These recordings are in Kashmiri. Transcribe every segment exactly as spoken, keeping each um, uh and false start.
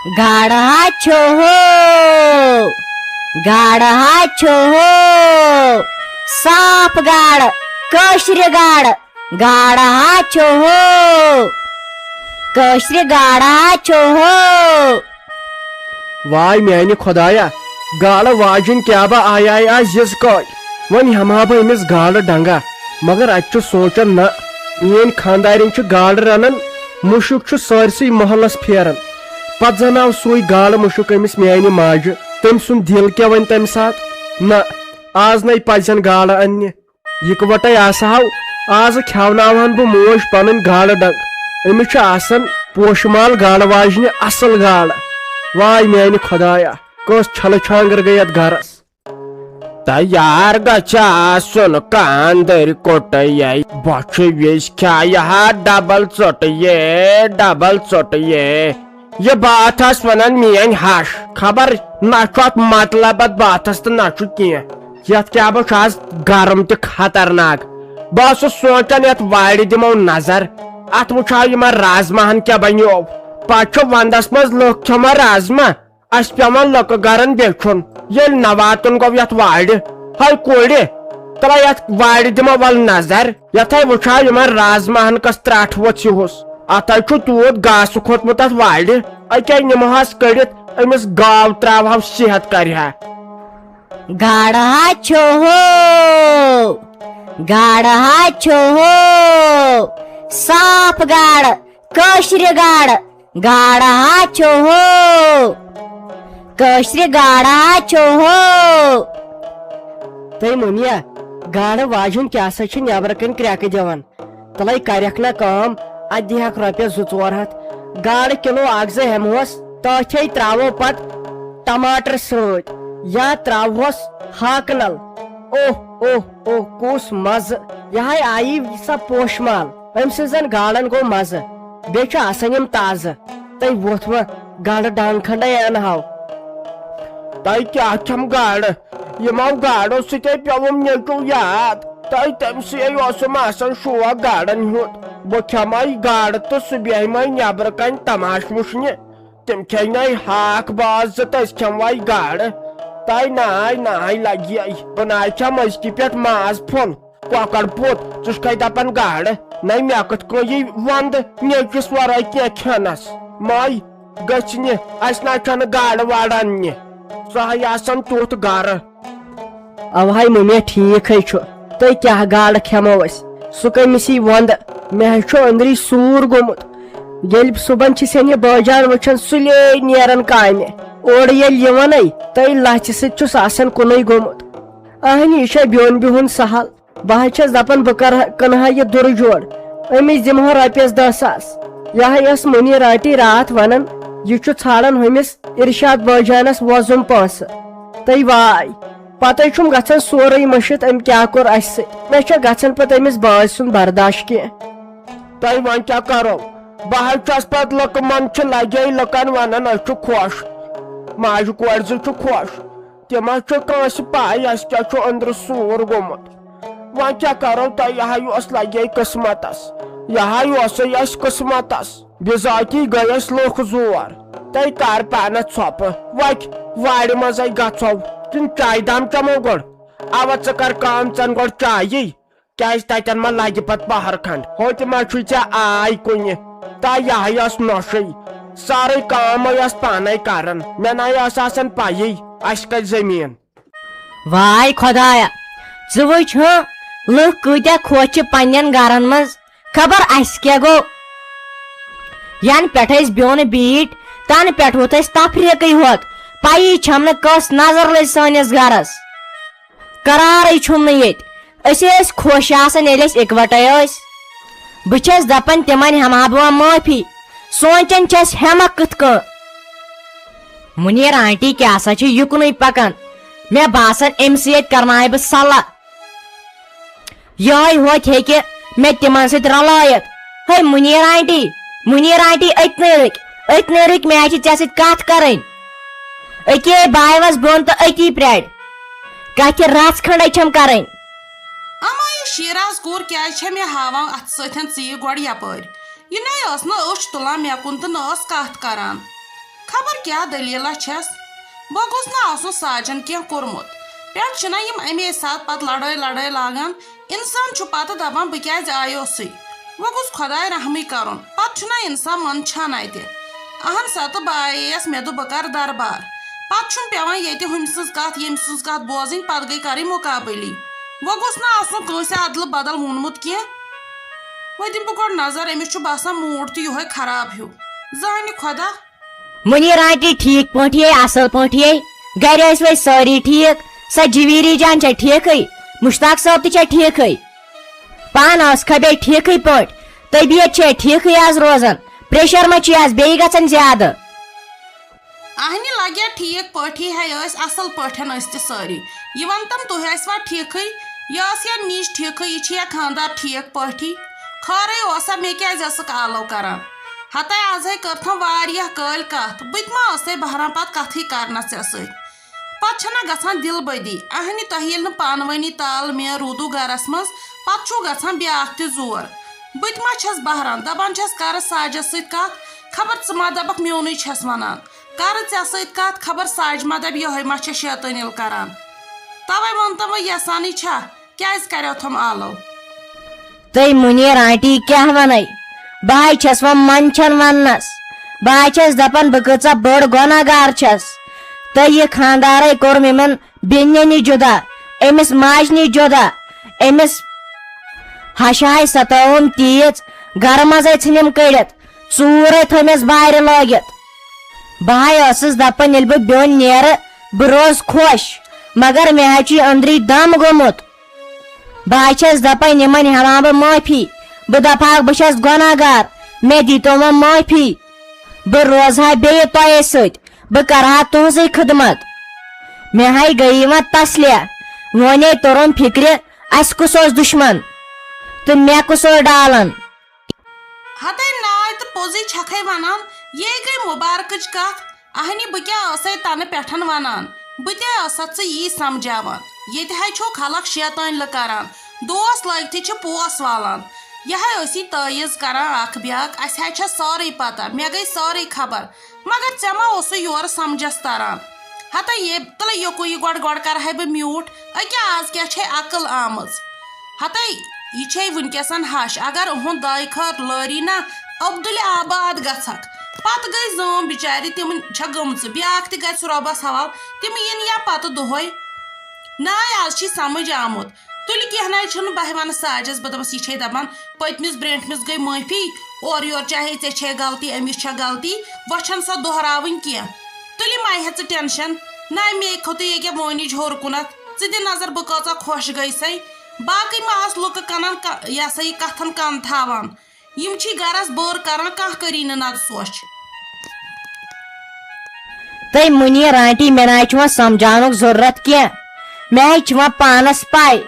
گاڈٕ ہا چھُ ہو، گاڈٕ ہا چھُ ہو، صاف گاڈٕ، کٲشرِ گاڈٕ، گاڈٕ ہا چھُ ہو، کٲشرِ گاڈٕ ہا چھُ ہو۔ واے میانہِ خۄدایا، گاڈٕ واجِنۍ کیٛاہ با آیہِ آیہِ آز یِژ کٲلۍ؟ وۄنۍ ہٮ۪مہٕ ہا بہٕ أمِس گاڈٕ ڈنگا، مگر اَتہِ چھُ سونٛچان، نہ، میٲنۍ خانٛدارِنۍ چھِ گاڈٕ رنان، مُشُک چھُ سٲرسٕے محلس پھیران۔ پتہٕ زن آو سُے گاڈٕ مُشُک أمِس میانہِ ماجہِ۔ تٔمۍ سُنٛد دِل کیٛاہ وَنہِ تَمہِ ساتہٕ؟ نہ، آز نے پزن گاڈٕ اننہِ۔ یِکوَٹَے آسہٕ ہاو، آز کھیٛاوناوہن بہٕ موج پنٕنۍ گاڈٕ ڈنٛگ۔ أمِس چھُ آسان پوشہٕ مال گاڈٕ واجنہِ اصل گاڈٕ۔ واے میانہِ خۄدایا، کۄس چھلہٕ چھانٛگر گٔے یتھ گرس۔ تیار گژھِ آسُن کاندٕرۍ کوٚٹہٕ یے، بۄچھِ وِش کھیایہِ ہا ڈبل ژوٚٹہٕ یے، ڈبل ژوٚٹہٕ یے۔ یہِ باتھ ٲس ونان میٲنۍ ہش، خبر نہ چھُ اتھ مطلب اتھ باتھس تہٕ نہ چھُ کینٛہہ۔ یتھ کیٛاہ بہٕ چھُ آز گرم تہِ خطرناک۔ بہٕ اوسُس سونٛچان یتھ وارِ دِمو نظر، اتھ وٕچھو یِمن رازماہن کیٛاہ بنیو۔ پتہٕ چھُ ونٛدس منٛز لُکھ کھٮ۪وان رازما، اسہِ پٮ۪وان لُکہٕ گرن بیچھُن۔ ییٚلہِ نہ واتُن گوٚو یتھ وارِ، ہے کورِ، تلہ یتھ وارِ دِمو ول نظر۔ یتھے وٕچھا یِمن رازماہن کس ترٹھ ؤژھ ہِہُس۔ اتھے چھُ تیوٗت گاسہٕ کھوٚتمُت اتھ وارِ۔ اکے نِمہوس کٔڑِتھ، أمِس گاو تراوہو صحت کرِ ہا۔ گاڈٕ ہا چھُ ہو، گاڈٕ ہا چھُ ہو، صاف گاڈٕ، کٲشرِ گاڈٕ، گاڈٕ ہا چھُ ہو، کٲشرِ گاڈٕ ہا چھُ ہو۔ تہٕ مُنیا، گاڈٕ واجُن کیٛاہ سا چھُ نٮ۪برٕ کنہِ کرٛٮ۪کہٕ دِوان؟ تلے کرکھ نہ کٲم، اتہِ دِہکھ رۄپیس زٕ ژور ہتھ۔ گاڈٕ کِلو اکھ زٕ ہٮ۪مہوس، تٔتھۍ تراوو پتہٕ ٹماٹر سۭتۍ یا تراوہوس ہاکنل۔ اوہ، اوہ، اوہ، کُس مزٕ! یہے آیی سا پوشہٕ مال۔ أمۍ سٕنٛزن گاڈن گوٚو مزٕ۔ بیٚیہِ چھُ آسان یِم تازٕ۔ تہٕ ووٚتھ وۄنۍ گنڈٕ ڈنگ کھنڈے انہو۔ تۄہہِ کیٛاہ کھٮ۪م گاڈٕ؟ یِمو گاڈو سۭتے پیوٚوُم نیٚچوٗ یاد۔ تۄہہِ تٔمۍ سٕے اوسُم آسان شوق گاڈن ہُنٛد۔ بہٕ کھٮ۪مے گاڈٕ تہٕ سُہ بیٚہمے نیٚبرٕ کنہِ تماشہٕ وٕچھنہِ۔ تِم کھیٚیہِ نَے ہاکھ باز زٕ تہٕ أسۍ کھٮ۪مہٕ وَے گاڈٕ۔ تۄہہِ ناے ناے لگہِ یے۔ بہٕ ناے کھٮ۪مہٕ أزکہِ پٮ۪ٹھ ماز پھوٚل۔ کۄکر پوٚت، ژٕ چھُکھے دپان گاڈٕ؟ نَے مےٚ کِتھ کٔنۍ یی وندٕ نیٚچوِس ورٲے کینٛہہ کھٮ۪نس؟ ماے گٔژھِ نہِ، اسہِ نہ چھنہٕ گاڈٕ واڈٕ اننہِ۔ سُہ ہے آسان تیُتھ گرٕ۔ اوہے مُمے، ٹھیٖک ہے چھُ۔ تہٕ کیٛاہ گاڈٕ کھٮ۪مو أسۍ؟ سُہ کٔمِس یی وندٕ؟ مےٚ ہے چھُ أنٛدری سوٗر گوٚمُت۔ ییٚلہِ صُبحن چھِ سٮ۪نہِ بٲجان وٕچھان، سُلے نیران کامہِ۔ اورٕ ییٚلہِ یِوانٕے، تہٕ لژھِ سۭتۍ چھُس آسان کُنُے گوٚمُت۔ اہنہِ، یہِ چھا بیوٚن بِہُن سہل؟ بہٕ حظ چھَس دَپان، بہٕ کَرٕ ہا، کٕنہٕ ہا یہِ دُرٕ جوڑ۔ أمِس دِمہٕ ہا رۄپیَس دَہ ساس۔ یہِ ہا ٲس مُنیٖر آنٹی راتھ وَنان، یہِ چھُ ژھانڈان ہُمِس اِرشاد بٲجانَس وۄزُم پونٛسہٕ۔ تہٕ واے، پَتَے چھُم گژھان سورُے مٔشِتھ، أمۍ کیٛاہ کوٚر اَسہِ سۭتۍ۔ مےٚ چھا گژھان پَتہٕ أمِس بٲژ سُنٛد برداش کینٛہہ۔ تۄہہِ وۄنۍ کیٛاہ کَرو؟ بہٕ حظ چھَس پَتہٕ لُکہٕ منٛد چھِ لَگے لُکَن وَنان، أسۍ چھِ خۄش، ماجہِ کورِ زٕ چھِ خۄش۔ تِم حظ چھِ کٲنٛسہِ پَے، اَسہِ کیٛاہ چھُ أنٛدرٕ سوٗر گوٚمُت۔ وۄنۍ کیٛاہ کَرو تۄہہِ، یہِ ہا یہِ اوس لَگے قٕسمَتَس، یہِ ہا یہِ اوسُے اَسہِ قٕسمَتَس۔ بِذٲتی گٔے اَسہِ لُکھ زور۔ تۄہہِ کَر پانَس ژھۄپہٕ؟ وَتہِ وارِ منٛزَے گژھو کِنہٕ چایہِ دام چَمو گۄڈٕ؟ اَوا، ژٕ کَر کٲم، ژَن گۄڈٕ چایی۔ کیٛازِ تَتٮ۪ن ما لَگہِ پَتہٕ پَہر کھنٛڈ؟ ہوٚتہِ ما چھُے ژےٚ آے کُنہِ؟ تہٕ یہِ ہا یہِ ٲس نۄشٕے۔ سٲرٕے کٲم ہے ٲس پانَے کَران۔ مےٚ نَے ٲس آسان پَیی اَسہِ کَتہِ زٔمیٖن۔ واے خۄدایا، ژٕ وٕچھ ہُہ، لُکھ کۭتیٛاہ خۄش چھِ پنٛنٮ۪ن گَرَن منٛز۔ خبر اَسہِ کیٛاہ گوٚو؟ یَنہٕ پٮ۪ٹھ أسۍ بیوٚن بیٖٹھۍ، تَنہٕ پٮ۪ٹھ ووٚتھ اَسہِ تفریٖقٕے ہوت۔ پَیی چھَم نہٕ کۄس نظر لٔج سٲنِس گَرَس۔ قرارٕے چھُم نہٕ ییٚتہِ۔ أسۍ ٲسۍ خۄش آسان، ییٚلہِ أسۍ اِکوَٹَے ٲسۍ۔ بہٕ چھَس دَپان، تِمَن ہٮ۪مہٕ ہا بہٕ وۄنۍ معٲفی۔ سونٛچان چھَس، ہٮ۪مَکھ کِتھ کٔنۍ؟ مُنیٖر آنٹی کیٛاہ سا چھِ یُکنُے پَکان؟ مےٚ باسان، أمۍ سٕے ییٚتہِ کَرناوِ بہٕ صلاح۔ یِہوٚے ہوٚتہِ ہیٚکہِ مےٚ تِمَن سۭتۍ رَلٲیِتھ۔ ہے مُنیٖر آنٹی، مُنیٖر آنٹی، أتنٕے رُکۍ، أتنٕے رُکۍ، مےٚ چھِ ژےٚ سۭتۍ کَتھ کَرٕنۍ۔ أکے بایوَس بۄن تہٕ أتی پرٛارِ۔ کَتھِ رَژھ کھنٛڈَے چھَم کَرٕنۍ۔ اما، یہِ شیراز کوٗر کیٛازِ چھےٚ مےٚ ہاوان اَتھٕ سۭتۍ؟ ژٕ یہِ گۄڈٕ یَپٲرۍ۔ یہِ نَے ٲس نہٕ أچھ تُلان مےٚ کُن تہٕ نہ ٲس کَتھ کَران۔ خبر کیٛاہ دٔلیٖلہ چھَس۔ وۄنۍ گوٚژھ نہٕ آسُن ساجن کینٛہہ کوٚرمُت۔ پٮ۪ٹھ چھِنہ یِم اَمے ساتہٕ پتہٕ لڑٲے لڑٲے لاگان۔ اِنسان چھُ پتہٕ دپان، "بہٕ کیٛازِ آیوسٕے؟" وۄنۍ گوٚژھ خۄداے رحمٕے کرُن۔ پتہٕ چھُنہ اِنسان منٛدچھان اَتہِ۔ اہن سا، تہٕ بہٕ آییس، مےٚ دوٚپ، "بہٕ کرٕ دربار۔" پتہٕ چھُم پٮ۪وان ییٚتہِ ہُمۍ سٕنٛز کتھ، ییٚمۍ سٕنٛز کتھ بوزٕنۍ، پتہٕ گٔے کرٕنۍ مُقابلی۔ وۄنۍ گوٚژھ نہٕ آسُن کٲنٛسہِ ادلہٕ بدل ووٚنمُت کینٛہہ۔ وۄنۍ دِمہٕ بہٕ گۄڈٕ نظر، أمِس چھُ باسان موٗڈ تہِ یِہوٚے خراب ہیوٗ۔ زانہِ خۄدا۔ منیٖر آنٹی ٹھیٖک پٲٹھۍ یے، اَصٕل پٲٹھۍ یے؟ گَرِ ٲسۍ وۄنۍ سٲری ٹھیٖک؟ سۄ جویٖری جان چھےٚ ٹھیٖکھٕے؟ مُشتاق صٲب تہِ چھےٚ ٹھیٖکھٕے؟ پانہٕ ٲسکھا بیٚیہِ ٹھیٖکھٕے پٲٹھۍ؟ طبیعت چھےٚ ٹھیٖکھٕے آز روزان؟ پریشر ما چھُ آز بیٚیہِ گژھان زیادٕ؟ اہنہِ لگیا ٹھیٖک پٲٹھی ہے ٲسۍ اصل پٲٹھۍ أسۍ تہِ سٲری۔ یہِ ون تم تُہۍ ٲسوا ٹھیٖکھٕے؟ یہِ ٲس یا نِش ٹھیٖکھٕے، یہِ چھِ یا خاندار ٹھیٖک پٲٹھی؟ خٲرٕے اوسا، مےٚ کیازِ ٲسٕکھ آلو کران؟ ہتے آز ہے کٔرتھم واریاہ کٲلۍ کتھ، بہٕ تہِ ما ٲسے بہران پتہٕ کتھٕے کرنس ژےٚ سۭتۍ؟ پتہٕ چھنا گژھان دِل بدی، اہنہِ تۄہہِ ییٚلہِ نہٕ پانہٕ ؤنی تال میل روٗدو گرس منٛز، پتہٕ چھُو گژھان بیاکھ تہِ زور۔ بہٕ تہِ ما چھَس بہران، دَپان چھَس، کَرٕ ساجَس سۭتۍ کَتھ، خبر ژٕ ما دَپَکھ میونُے چھَس وَنان۔ کَرٕ ژےٚ سۭتۍ کَتھ، خبر ساجہِ ما دَپہِ، یِہوٚے ما چھےٚ شیطٲنی کَران۔ تَوَے ووٚن تہٕ وۄنۍ یَژھانٕے چھا، کیٛازِ کَریو تھَم آلو؟ تہٕ مُنیٖر آنٹی کیٛاہ وَنَے؟ بہٕ ہَے چھَس وۄنۍ منٛدچھان وَننَس۔ بہٕ ہَے چھَس دَپان، بہٕ کۭژاہ بٔڑ گۄناہ گار چھَس۔ تہٕ یہِ خانٛدارَے کوٚرُم یِمَن بیٚنہِ نِش جُدا، أمِس ماجہِ نِش جُدا، أمِس ہشہِ ہاے ستٲوٕم تیٖژ، گرٕ منٛزے ژھٕنِم کٔڑِتھ، ژوٗرے تھٲومس بارِ لٲگِتھ۔ بہٕ ہاے ٲسٕس دپان، ییٚلہِ بہٕ بیوٚن نیرٕ، بہٕ روزٕ خۄش، مگر مےٚ ہاے چھُ أنٛدری دم گوٚمُت۔ بہٕ ہاے چھَس دپان، یِمن ہٮ۪وان بہٕ معٲفی، بہٕ دپہٕ ہاکھ، بہٕ چھَس گۄناہ گار، مےٚ دیٖتو وۄنۍ معٲفی، بہٕ روزٕ ہا بیٚیہِ تۄہے سۭتۍ، بہٕ کرٕ ہا تُہنٛزٕے خدمت۔ مےٚ ہاے گٔیی وۄنۍ تسلیہ، وۄنے توٚرُم فکرِ، اسہِ کُس اوس دُشمن تہٕ مےٚ کُس اوس ڈالان۔ ہتے ناے تہٕ پوٚزٕے چھکھے ونان، یے گٔے مُبارکٕچ کتھ۔ اہنہِ، بہٕ کیٛاہ ٲسے تنہٕ پٮ۪ٹھن ونان؟ بہٕ تہِ ٲسَتھ ژٕ یی سمجھاوان۔ ییٚتہِ ہے چھو خلق شیطٲنۍ لہٕ کران، دوس لٲگتھٕے چھِ پوس والان۔ یہِ ہے ٲسی تٲیٖز کران اکھ بیاکھ، اسہِ ہے چھےٚ سٲرٕے پتہ، مےٚ گٔے سٲرٕے خبر۔ مگر ژےٚ ما اوسُے یورٕ سمجھس تران؟ ہتے یے تلہٕ یوکُے یہِ گۄڈٕ، گۄڈٕ کرٕ ہے بہٕ میوٗٹھ۔ أکیٛاہ آز کیٛاہ چھے عقل آمٕژ؟ ہتے یہِ چھے وٕنکیٚسن ہش، اگر اُہُنٛد دایہِ خٲر لٲری نا، عبدُل آباد گژھکھ۔ پتہٕ گٔے زٲم بِچارِ، تِم چھےٚ گٔمژٕ، بیٛاکھ تہِ گژھِ رۄبس حوال، تِم یِن یا پتہٕ دۄہے۔ ناے آز چھی سمجھ آمُت۔ تُلہِ کینٛہہ ناے چھُنہٕ، بہٕ وَنہٕ ساجس، بہٕ دَپس، یہِ چھے دَپان، پٔتمِس برٛینٛٹھمِس گٔے معٲفی، اورٕ یورٕ چاہے ژےٚ چھے غلطی، أمِس چھےٚ غلطی، وۄنۍ چھَنہٕ سۄ دۄہراوٕنۍ کینٛہہ۔ تُلہِ مَے ہےٚ ژٕ ٹٮ۪نشن، ناے مے کھوٚتُے ییٚکیٛاہ وٲنِج ہیوٚر کُنَتھ، ژٕ دِ نظر بہٕ کۭژاہ خۄش گٔے سَے۔ باقٕے ما آس لُکہٕ کٕنان کا-، یہِ ہسا یہِ کَتھن کَن تھاوان۔ یِم چھی گرس بٲر کران، کانٛہہ کٔری نہٕ ند سوچھ۔ تہٕ مُنیٖر آنٹی، مےٚ نہ حظ چھُ وۄنۍ سمجھاونُک ضروٗرت کینٛہہ۔ مےٚ حظ چھِ وۄنۍ پانس پاے،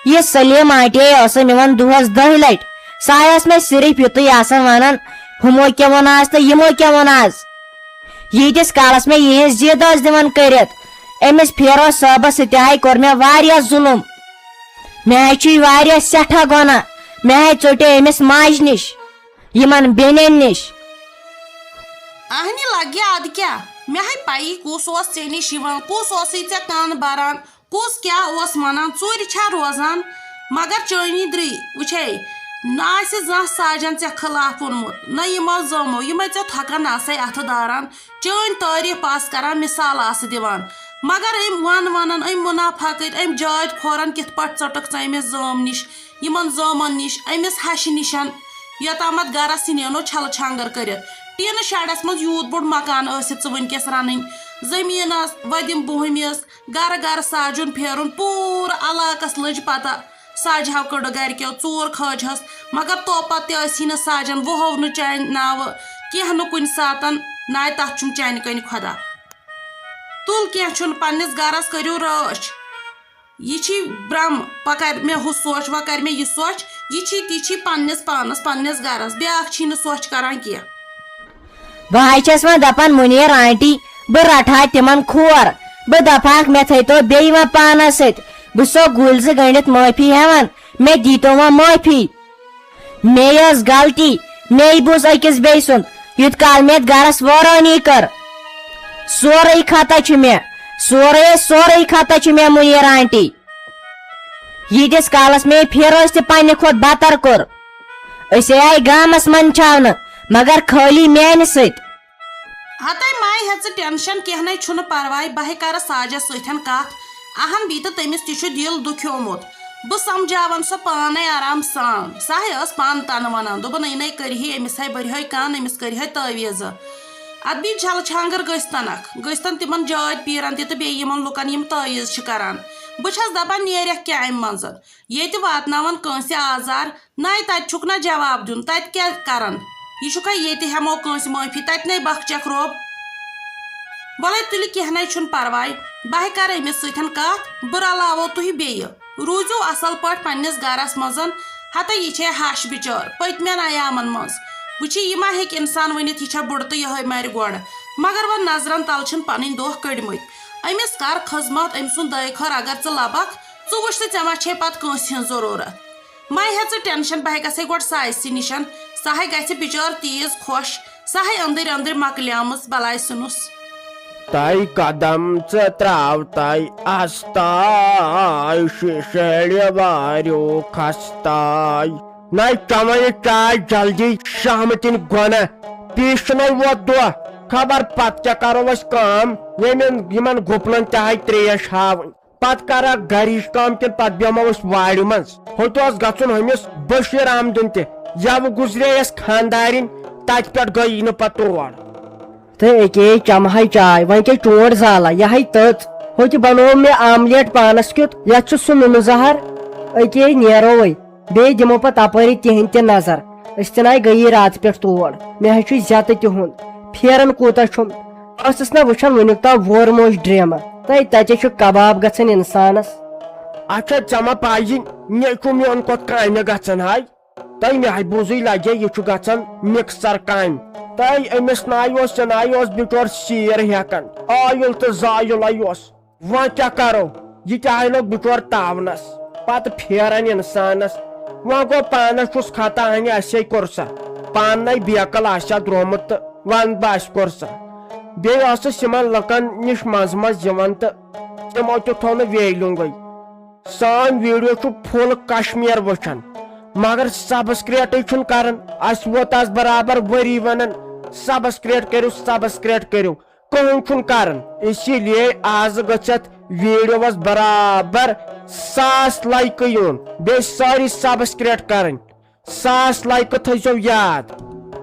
یہِ سلیٖم آنٹی ہے ٲسٕم یِوان دۄہس دَہہِ لٹہِ۔ سۄ حظ ٲس مےٚ صرف یُتُے آسان ونان، ہُمو کیٛاہ ووٚن آز تہٕ یِمو کیٛاہ ووٚن آز۔ ییٖتِس کالس مےٚ یِہنٛز ضد ٲس دِوان کٔرِتھ، أمِس فیروز صٲبس سۭتۍ تہِ ہاے کوٚر مےٚ واریاہ ظُلُم۔ مےٚ ہاے چھُ یہِ واریاہ سٮ۪ٹھاہ گۄناہ۔ مےٚ ہاے ژوٚٹے أمِس ماجہِ نِش، یِمن بیٚنٮ۪ن نِش۔ اہنہِ لگہِ اَدٕ کیٛاہ؟ مےٚ ہاے پَیی کُس اوس ژےٚ نِش یِوان، کُس اوسُے ژےٚ کَن بَران، کُس کیٛاہ اوس وَنان، ژوٗرِ چھا روزان؟ مگر چٲنی درٕے وٕچھے، نہ آسہِ زانٛہہ ساجن ژےٚ خٕلاف ووٚنمُت، نہ یِمو زٲمو، یِمے ژےٚ تھۄکن آسے اَتھٕ داران۔ چٲنۍ تعریٖف آسہٕ کران، مثال آسہٕ دِوان۔ مگر أمۍ وَن وَنن، أمۍ مُنافقت، أمۍ جٲدۍ کھورن کِتھ پٲٹھۍ ژٔٹٕکھ ژٕ أمِس زٲم نِش، یِمن زٲمن نِش، أمِس ہشہِ نِشن، یوٚتامَتھ گرس سِنینو چھلہٕ چھانگر کٔرِتھ۔ ٹیٖنہٕ شڈس منٛز یوٗت بوٚڑ مکان ٲسِتھ ژٕ وٕنکیٚس رنٕنۍ، زٔمیٖن ٲس وۄدِم بوہِم ٲس، گرٕ گرٕ ساجُن پھیرُن، پوٗرٕ علاقس لٔج پتہ۔ ساجہِ ہاو کٔڑ گرِکیو، ژوٗر کھٲج ہس، مگر توپت تہِ ٲسی نہٕ ساجن، وُہو نہٕ چانہِ ناوٕ کینٛہہ نہٕ کُنہِ ساتن، ناے تتھ چھُم چانہِ کنہِ خۄدا۔ تُل کینٛہہ چھُنہٕ، پننِس گرس کٔرِو رٲچھ۔ یہِ چھی برم، پتہٕ کرِ مےٚ ہُہ سونچ، وۄنۍ کرِ مےٚ یہِ سونچ، یہِ چھی تہِ چھی پننِس پانس، پننِس گرس، بیٛاکھ چھی نہٕ سونچ کران کینٛہہ۔ بہٕ حظ چھَس وۄنۍ دَپان، مُنیٖر آنٹی، بہٕ رَٹہٕ ہا تِمَن کھور۔ بہٕ دَپہٕ ہاکھ، مےٚ تھٲیتو بیٚیہِ یِمَن پانَس سۭتۍ۔ بہٕ چھُسو گُلۍ زٕ گٔنٛڈِتھ معٲفی ہٮ۪وان، مےٚ دیٖتو وۄنۍ معٲفی۔ مے ٲس غلطی، مے بوٗز أکِس بیٚیہِ سُنٛد، یُتھ کال مےٚ یَتھ گَرَس وٲرٲنی کٔر۔ سورُے خطا چھُ مےٚ، سورُے، سورُے خطا چھُ مےٚ، منیٖر آنٹی۔ ییٖتِس کالس مےٚ پھیرٕ ٲسۍ تہِ پننہِ کھۄتہٕ بتر کوٚر۔ أسے آیہِ گامس منٛدچھاونہٕ، مگر خٲلی میانہِ سۭتۍ۔ ہتے ماے ہیژٕ ٹینشن، کینٛہہ نے چھُنہٕ پرواے، بہٕ ہے کرٕ ساجس سۭتۍ کتھ۔ اہن بی تہٕ تٔمِس تہِ چھُ دِل دُکھیومُت۔ بہٕ سمجھاون سۄ پانے آرام سان۔ سۄ ہے ٲس پانہٕ تنہٕ ونان، دوٚپُن، "یہِ نے کٔرِہے، أمِس ہے بٔرِہے کن، أمِس کٔرِہے تعویذہٕ۔" ادٕ بیٚیہِ جھلہٕ چھانگر گٔژھتنکھ، گٔژھتن تِمن جٲدۍ پیٖرن تہِ تہٕ بیٚیہِ یِمن لُکن یِم تعویذ چھِ کران۔ بہٕ چھس دپان، نیرکھ کیٛاہ امہِ منٛزٕ؟ ییٚتہِ واتناون کٲنٛسہِ آزار، نَے تتہِ چھُکھ نہ جواب دیُن، تتہِ کیٛاہ کرن؟ یہِ چھُکھا ییٚتہِ ہٮ۪مو کٲنٛسہِ معٲفی، تتہِ نے بخچکھ رۄب۔ وَلَے تُلہِ کینٛہہ نے چھُنہٕ پرواے، بہٕ ہے کرٕ أمِس سۭتۍ کتھ، بہٕ رلاوو تُہۍ بیٚیہِ۔ روٗزِو اصل پٲٹھۍ پننِس گرس منٛز۔ ہتا یہِ چھے ہش بچٲر پٔتمٮ۪ن ایامن منٛز۔ وٕچھِ، یہِ ما ہیٚکہِ انسان ؤنِتھ یہِ چھا بُڈٕ تہٕ یِہوٚے مرِ گۄڈٕ۔ مگر وۄنۍ نظرن تل چھِن پنٕنۍ دۄہ کٔڑمٕتۍ۔ أمِس کر خدمت، أمۍ سُنٛد دٲے خٲر اگر ژٕ لبکھ، ژٕ وٕچھ تہٕ ژےٚ ما چھے پتہٕ کٲنٛسہِ ہٕنٛز ضروٗرت۔ مہ ہیٚہ ژٕ ٹینشن، بہٕ ہے گژھے گۄڈٕ سایسہِ نِش۔ سۄ ہے گژھِ بچٲر تیٖژ خۄش۔ سۄ ہے أنٛدٕرۍ أنٛدٕرۍ مۄکلیمٕژ بلاے سٕنُس۔ تَے قدم ژٕ ترٛاو تَے استاے، شیشہٕ ہیٚڑِ واریو کھستاے۔ نَے چٮ۪وان یہِ چاے جلدی، شامہٕ تِن گۄنہ، پیٖشنَے ووت دۄہ۔ خبر پتہٕ کیٛاہ کرو أسۍ کٲم، ییٚمٮ۪ن یِمن گُپنن تہِ ہاے ترٛیش ہاوٕنۍ۔ پتہٕ کرکھ گرِچ کٲم کِنہٕ پتہٕ بیٚہمو أسۍ وارِ منٛز؟ ہوٚتہِ اوس گژھُن ہُمِس بشیٖر احمدُن تہِ، یوٕ گُزرییس خانٛدارِنۍ، تتہِ پٮ۪ٹھ گٔیی نہٕ پتہٕ تور۔ تہٕ أکے چمہٕ ہاے چاے، وۄنۍ کیٛاہ چونٛٹھ زالہ، یہِ ہاے تٔژ۔ ہوٚتہِ بنوو مےٚ آملیٹ پانس کیُتھ، یتھ چھُ سُہ نُنہٕ زہر۔ أکے نیرو وۄنۍ۔ بیٚیہِ دِمو پتہٕ تپٲری تِہنٛدۍ تہِ نظر۔ أسۍ تہِ ناے گٔیی راتہٕ پٮ۪ٹھ تور۔ مےٚ حظ چھُ زیتہٕ تِہُنٛد۔ پھیران کوٗتاہ چھُم۔ ٲسٕس نہ وٕچھان وٕنیُک تام وورموج ڈرٛیمہٕ۔ تہٕ تَتہِ چھُ کباب گژھان اِنسانس۔ اچھا، ژےٚ ما پَیی، مےٚ چھُ میون کۄت کامہِ گژھان ہاے۔ تۄہہِ مےٚ ہاے بوٗزٕے لگے، یہِ چھُ گژھان مِکسر کامہِ۔ تۄہہِ أمِس ناے اوس، ژےٚ ناے اوس بِچور سیٖر ہٮ۪کان۔ آیُل تہٕ زایُل ہے اوس۔ وۄنۍ کیٛاہ کرو؟ یہِ تہِ ہاے لوٚگ بِچور تاونس۔ پتہٕ پھیران انسانس۔ وۄنۍ گوٚو پانس چھُس خطا ہنہِ اسے کوٚر سا۔ پانے بیکل آسہِ ہا درٛومُت تہٕ ونٛدٕ باسہِ کوٚر سا۔ بیٚیہِ ٲسٕس یِمن لُکن نِش منٛزٕ منٛزٕ یِوان تہٕ تِمو تہِ تھوٚو نہٕ ویلیوٗنگٕے۔ سٲنۍ ویڈیو چھُ فُل کشمیر وٕچھان، مگر سبسکریٹٕے چھُنہٕ کران۔ اسہِ ووت آز برابر ؤری ونان، سبسکریٹ کٔرِو، سبسکریٹ کٔرِو۔ کٕہٕنۍ چھُنہٕ کران۔ اسی لیے آز گٔژھِ اتھ ویڈیوس برابر ساس لایکہٕ یُن، بیٚیہِ سٲری سبسکریٹ کرٕنۍ۔ ساس لایکہٕ تھٲیزیو یاد۔